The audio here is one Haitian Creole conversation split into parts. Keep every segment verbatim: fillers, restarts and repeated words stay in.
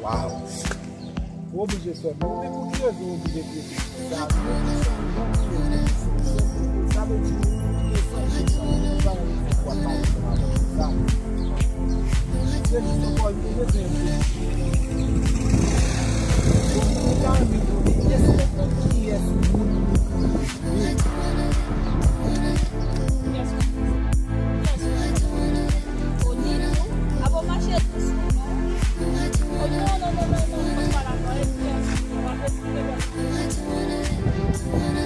Waw. Ou oblije fè menm, men pou ki rezon ou oblije trete sa? Sa vle di, ou oblije fè sa, ou pa gen dwa pale konsa. Se jis yon pòz de bezwen. Bon, ou ka anvi konnen kiyès, kiyès moun li ye. Yes, yes. Abo mache dous, non? Oh, non, non, non, non, non, non, pa la, non, esplike, esplike, esplike, esplike.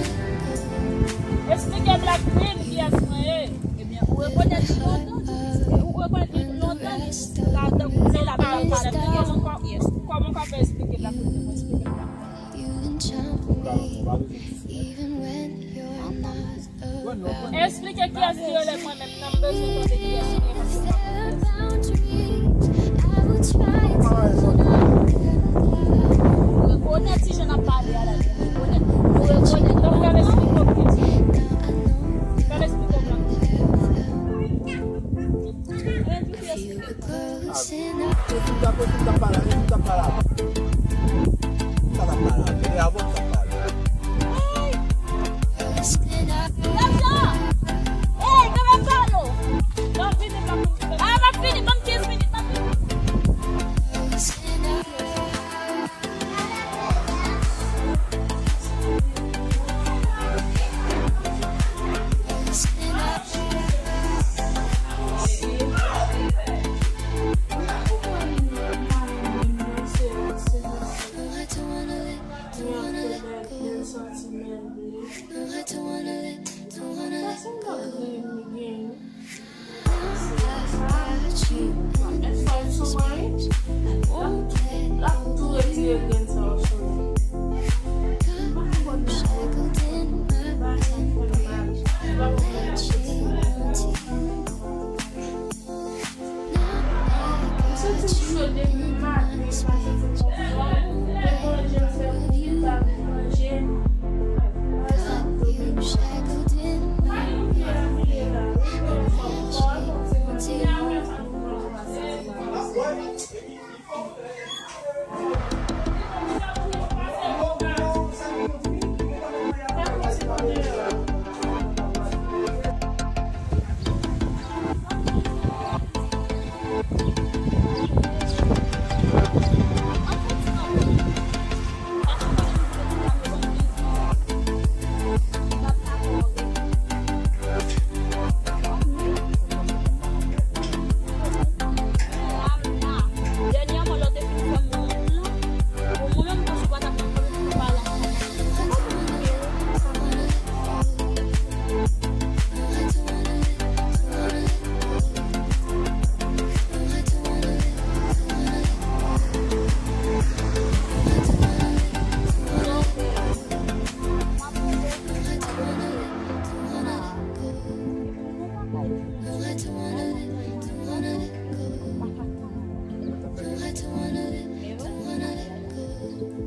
Esplike Black Queen kiyès mwen ye. Ebyen, ou rekonèt li lontan, ou rekonèt li lontan, la, tankou se la, la, la, la, kòman, kòman w ka fè esplike Black Queen, esplike Black Queen. Esplike kiyès ki rele mwen menm nan, m bezwen tande kiyès ki rele mwen. Ou rekonèt ti jan n ap pale a la, ou rekonèt, ou rekonèt. Donk, fè m esplike w byen. Fè m esplike w byen. Mwen di w ki esplike. Ah, e si m t ap, e si m t ap pale, e si m t ap pale avan? M pa t ap pale avan, e avan m t ap pale. Hey! Hey, kanpe pale w. Non, vini, pa pou. Ah, m ap vini, ban m kenz minit, m ap vini.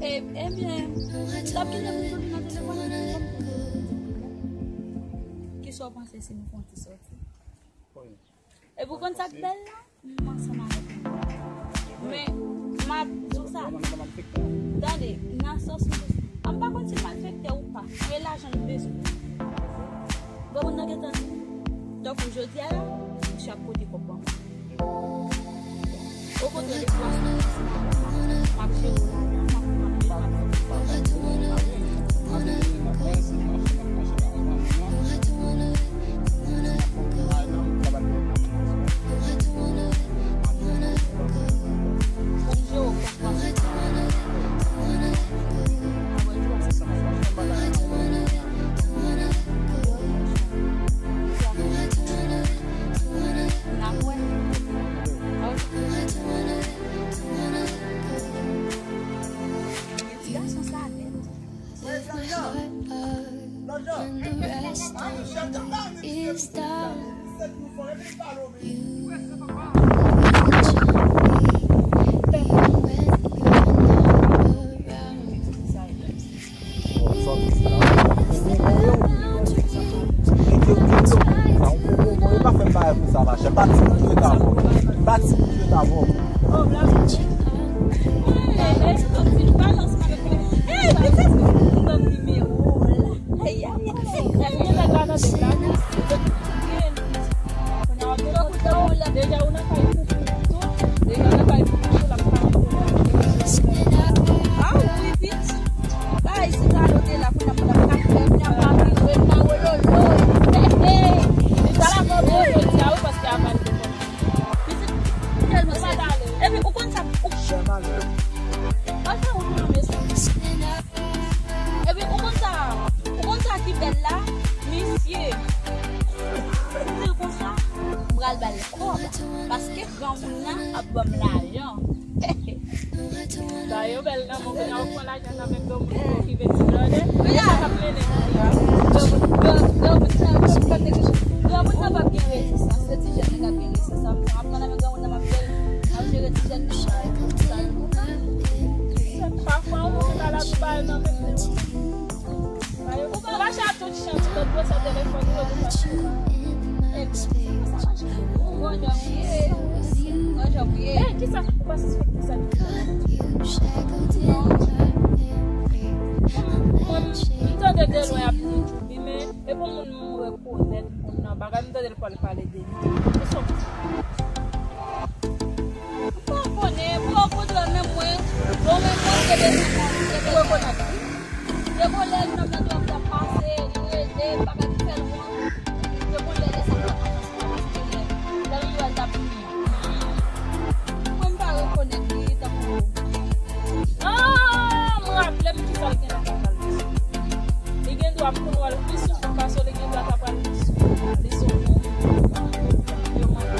E, ebyen, m t ap kite m soti nan telefòn nan. Kisa w panse si nou fè yon ti sòti? Epi w konn sa k bèl la? M ansanm avèk ou. Men, m ap di w sa. Tande, nan sans ou, m pa konn si l malfektè ou pa. Men lajan l bezwen. Granmoun nan gentan di, tankou jodi a la, misye ap pote kòb ban mwen. Okontrè, depi w ap sou m ap jere w lajan, m ap, m ap, m ap, m ap, Sa yo bèl nan men w, kounye a w pran lajan nan men granmoun pou okipe ti blòdè. E sa k ap mennen nou la. Granmoun nan p ap gen rezistans, se ti jèn nan k ap gen rezistans. Sa m ap pran nan men granmoun nan, m ap jere, m ap jere ti jèn nan. Sa yo kontan. Pafwa, ou monte ba la, tou ba yo nan men w. Ou mache a tout chan, ti lòt bò sa telefòn ou, ou mache. Bonjou, byen. Bonjou, byen. Eh, kisa? Ou pa sispèk kisa? Non. Mwen, m tande de lwen ap di Djoubi, men e pou moun m rekonèt moun nan. Bagay m tande l pral pale de li. Ou sòti. M pa konnen, m pa konnen menm mwen. Bon, mwen, mwen, se de moun, se de moun. Depi w lè nonm nan twòp t ap pase, li rele, bagay ki fè l wont. Depi w lè de sa, m t ap pase, paske lè, lè l wè l t ap vini. Mwen, m pa rekonèt li tankou. Ah, m raple m kisa l gen nan kaka l. Li gen dwa pou l wè l pi souvan pase w, li gen dwa ta pral pi souvan. Li se yon yo mande.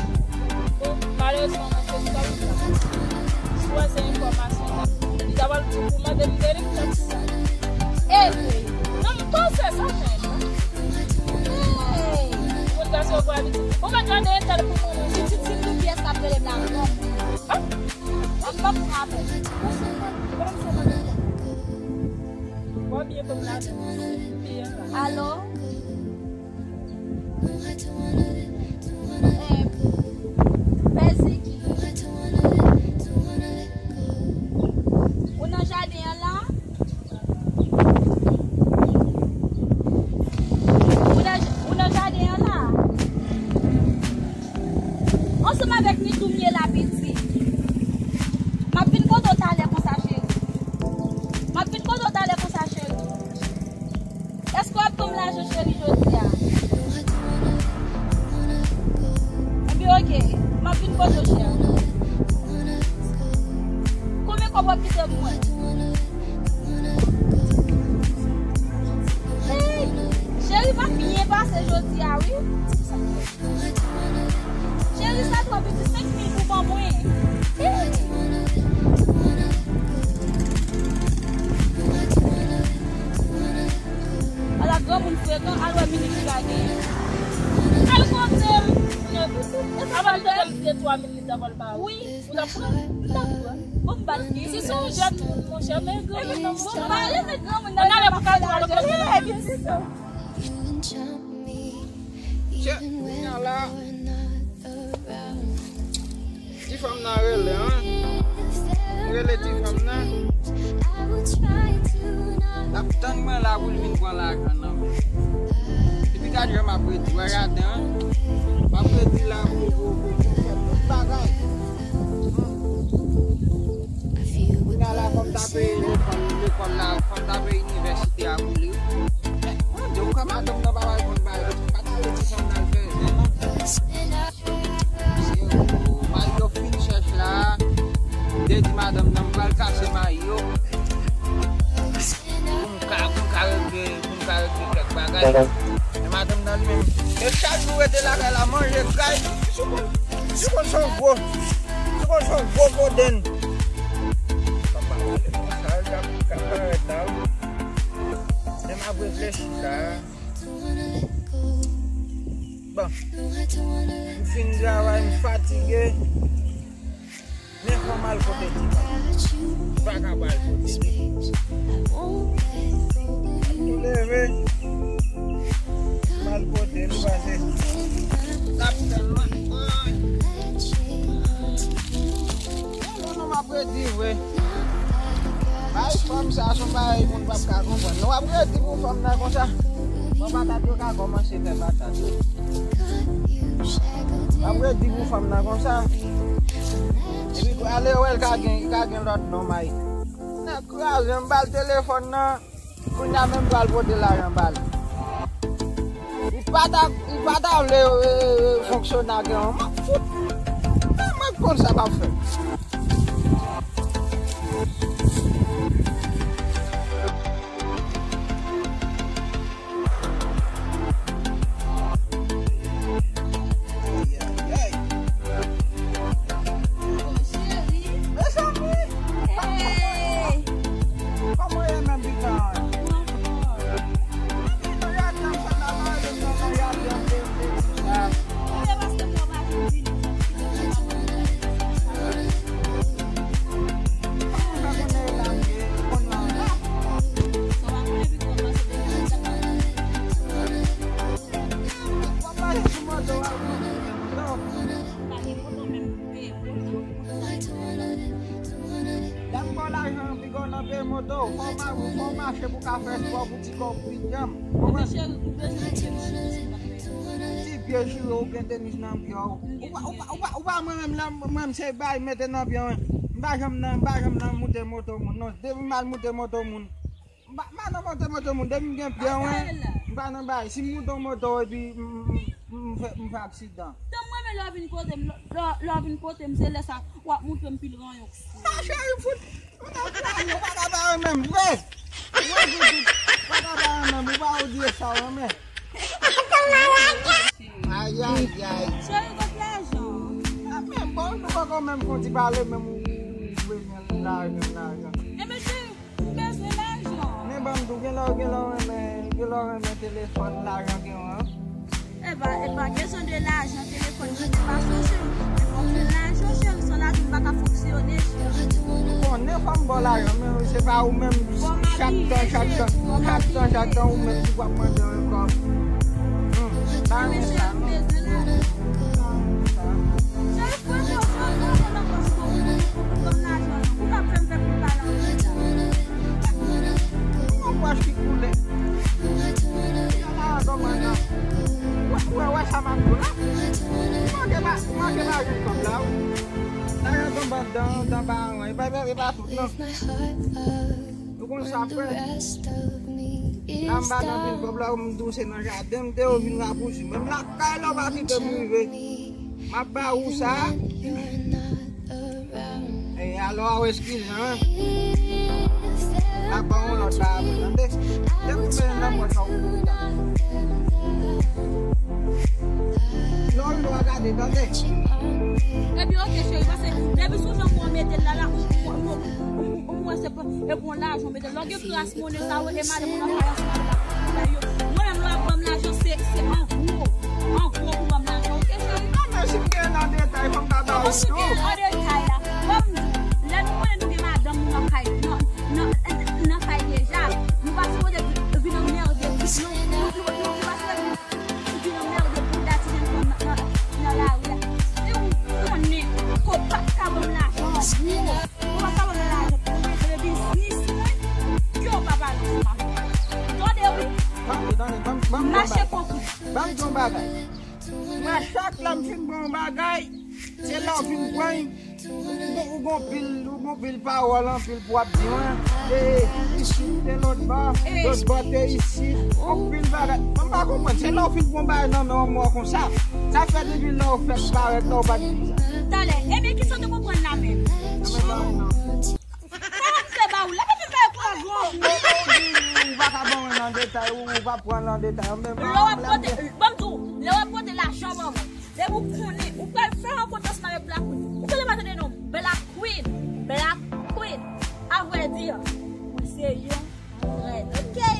Bon, malerezman, mwen se sèl sa. Si w wè se enfòmasyon sa, li ta pral di pou mande m de li, m t ap di sa. E, non, m panse sa, men. Ey, moun sa se yo pou abitid. Ou pa tande entèl pou moun. Pitit, si m di pyès k ap rele m la, non. Ah. Ap pap frape. Alo? Eh, Pè Ziki. Ou nan jaden an la? Ou nan, ou nan jaden an la? Ansanm avèk Nitou m ye la, piti. M ap vin kote w talè konsa, cheri. M ap vin kote w talè konsa, cheri. Èske w ap ban m lajan, cheri, jodi a? Ebyen, oke. M ap vin kote w, cheri. Konbyen kòb w ap kite m mwen? Hey, cheri, m ap byen pase jodi a, wi. Cheri, sa twò piti, senk mil pou ban mwen. Hey. Ala granmoun frekan, al wè minit li pa genyen. Al kote m. Avan l te di m de twa minit avan l pa. Wi. Ou t ap pran? M t ap pran. Bon, m pa t gen. Si se yon jèn moun, monchè, men granmoun nan, monchè. Ann ale pou katwa, lòt kote la. Chè, kounye a la, ti fanm nan rele, an. Rele ti fanm nan. L ap tann mwen la pou l vin pran lajan nan men. Epi gad jan m ap redi, wè jaden an. M ap redi la pou, pou, pou, pou fè tout bagay. Kounye a la, fò m ta peye lekòl, lekòl la, fò m ta peye inivèsite a pou li. Men, mwen di w, kan madanm nan pa pral konn bagay, pa t ale ti fanm nan al fè zen, non. Mayo fin chèch la. M te di madanm nan m pral kase mayo. Pou m ka, pou m ka regle, pou m ka regle kèk bagay. Men madanm nan li menm, e chak jou rete lakay la, manje, kay, sou konn, sou konn se yon gwo, sou konn se yon gwo kodenn. Kòm pa wè konsa, l ap, l ap parèt la, wi. Men m ap reflechi sa. Bon, m fin travay, m fatige. Men fò m al kote ti pa. M pa ka pa al kote li. M ap tou leve. M al kote li pase. L ap tann mwen. Ay. Bon, non, non, m ap redi vre. Bay fanm sa, se yon bagay moun p ap ka konprann. Non, w ap redi pou fanm nan konsa. Bon, patat yo ka kòmanse fè patat yo. W ap redi pou fanm nan konsa. Epi ale wè l ka gen, li ka gen lòt nonm ay. Nèg kraze, m ba l telefòn nan. Kounye a menm pral pote lajan ba l. Li pa ta, li pa ta vle, e, e, e, fonksyone ak yon. M ap fout. Mwen, mwen konn sa m ap fè. Ay, ay, ay. Bon, cheri. Mezanmi. E Lajan an pi gwo nan peye moto. Fò w ma-, fò w mache pou w ka fè espò pou ti kò w pi djanm. Epi cheri, ou bezwen ti pye chire, ti pye chire, ou gen tenis nan pye w. Ou pa, ou pa, ou pa, ou pa mwen menm la, mwen menm se bay mete nan pye mwen. M pa janm nan, m pa janm nan moute moto moun non. Depi m al moute moto moun, m pa, m pa nan moute moto moun. Depi m gen pye mwen, m pa nan bay. Si m moute yon moto epi m, m, m, m fè, m fè aksidan. Tan mwen men lè w vin kote m, lè, lè, lè w vin kote m, se lè sa w ap montre m pil ranyon. Ah, cheri, fout. Ou pa ka ba yo menm, vre. Ou pa ka ba yo menm, ou pa odye sa w renmen. Ay, ay, ay. Cheri, kot lajan? Ah, men bon, nou poko menm fon ti pale, menm ou, ou bezwen lajan, lajan. Ebyen, cheri, m bezwen lajan. Men ban m di w, gen lè, gen lè w renmen, gen lè w renmen telefòn, lajan gen an. Epa, epa, gen jan de lajan, telefòn, mwen te pa sonje. Men fòk gen lajan, cheri, san lajan, m pa ka fonksyone, cheri. Ou konnen fò m ba w lajan, men se pa ou menm, chak tan, chak tan, chak tan, chak tan, ou menm ki pral mande yon kòb. Hmm, pa renmen sa, non. Cheri, fò m ba w, fò m ba w nan pòch mwen, ou, ou, ou, ou ban m lajan, ou p ap fè m fè pil pale anpil la. Yon pòch ki koule. Yon lajan tonbe anndan. Ou wè, ou wè, wè sa m ap di w la? Ou manke pa, ou manke pa jwenn kòb la, wi. Lajan tonbe anndan, anndan pa anyen. E pa, e pa, e pa tout, non. Ou konn sa, frè? La m pa nan vil kòb la, m di w se nan jaden m te yo vin rapousi. Menm lakay la, ou pa kite m rive. M ap ba ou sa. E alò, a w eskize, wi. N ap ba w yon lòt bagay apre, tande? Depi w fè nan pòch la, ou kontan. Lè w lou a gade, tande? Epi, oke, cheri, paske depi sou jan pou w mete l la, la, ou, ou, ou, ou, ou wè se pou, e pou yon lajan w mete l. Lè w gen kras monnen sa, ou rele madanm ou nan kay ansanm avèk la pou bagay yo. Mwen menm, lè w ap ban m lajan, se, se an gwo, an gwo pou ban m lajan, oke, cheri? Non, men si m gen nan detay, fò m ka ba ou tou. An detay la, ban m di w, lè nou konnen nou gen madanm nou nan kay, nan, nan, nan kay deja, nou pa sipoze vin anmède pitit nou, nou, nou, nou, nou pa sipoze vin anmède bouda ti jèn fanm nan, nan, nan lari a. Si w konnen ke w pa t ka ban m lajan an gwo, ou pa t ka ban m lajan pou m mete nan biznis mwen, ke w pa pale ansanm avè m. Tande wi. Tande, tande, ban m, ban m, mache pran kout. Ban m di yon bagay. Mwen, chak lè m fin pran yon bagay, se lè w fin pran l, ou, ou, ou gon pil, ou gon pil pawòl anpil pou w ap di mwen. E, isi, te lòt bò, lòt bò te isi. Anpil bagay. Mwen pa konprann. Se lè w fin pran bagay nan men yon mò konsa. Sa fè depi lè w fèk parèt la, w pa t di sa. Talè, ebyen, kisa w te konprann la menm? Nan men bagay nan. Sa w ap fè ba ou la, pa vin bay kouraj non. Ou pa ka ban mwen nan detay, ou, ou pa pran nan detay. Lè w ap pote, ban m di w, lè w ap pote lajan ban mwen, depi w konnen, ou pral fè rankontre ansanm avèk Black Queen. Ou konnen pa tande non, Black Queen, Black Queen. Avrèdi, mwen se yon trèt, oke?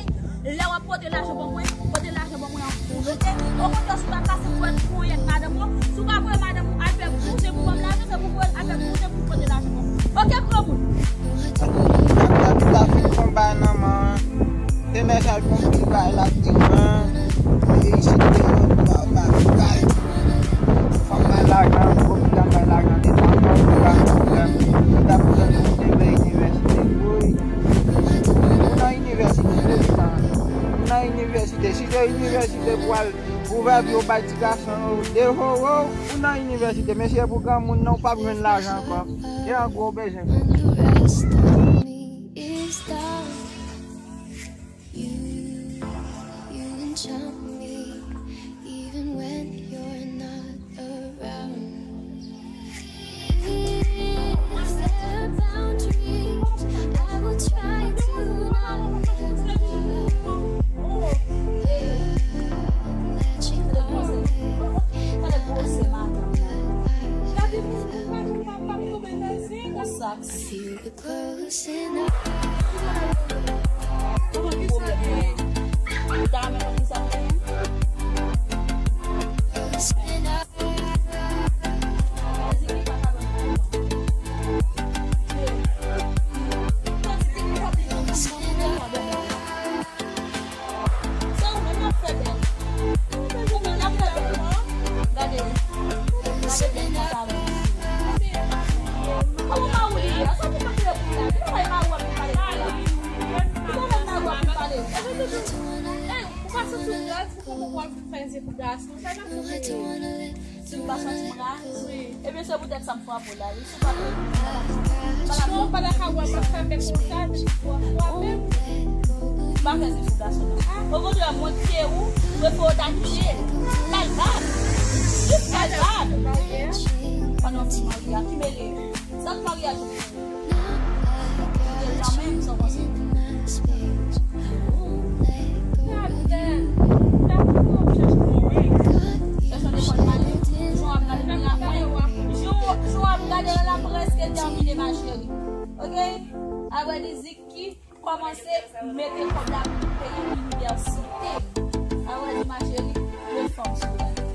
Lè w ap pote lajan ban mwen, pote lajan ban mwen an full, oke? Okontrè, si w pa pase pou wè ponyèt madanm ou, si w pa voye madanm ou al fè bouje pou ban m lajan, se pou voye l al fè bouje pou pote lajan ban mwen. Oke, granmoun? Apre tout la fin konba nan man, te mèsi al fon pil bay la, te man, e isi te yon ba, ba, bay. Fò m bay lajan, fò m bay lajan, te pa yon pwoblèm. Mwen ta pwoblèm pou te bay inivèsite, wi. Ou nan inivèsite, ou nan inivèsite. Si te inivèsite pou al ouvè pye w bay ti gason yo de wowo, ou nan inivèsite. Men si se pou granmoun nan, ou p ap jwenn lajan ankò. E an gwo bezwen. When the rest of me is down, you, you enchant me, even when you're not around. Is there boundaries? I will try to not let you go. Let you go. I feel the closing up. Closing up. Gade, gade, gade, gade. Kòman pa ou li a? Sa ki pa kle pou la? Ki pa bay Ou pa santi m raz? Ebyen, se poutèt sa m frape w la, wi. Si w pa te... Bon, pandan k ap wè m ap frape konsa, frape m. Pa fè se sou gason nan. Okontrè, mwen kite ou, mwen fè w ta kite. Kalvab. Jis kalvab. Pandan w fin marye a, ki mele yo? Sa k maryaj ou fè? Ou gen lanmen, sa w panse? Sa bèl. Sa bèl. Kèsyon de kòd male, jan w ap gade nan la, jan w ap gade nan laprès ke l te anvi de ma chérie. Ok? Apre li di ki kòmanse mete kòb la pou peyi inivèsite. Apre li ma chérie, de fanm sou la.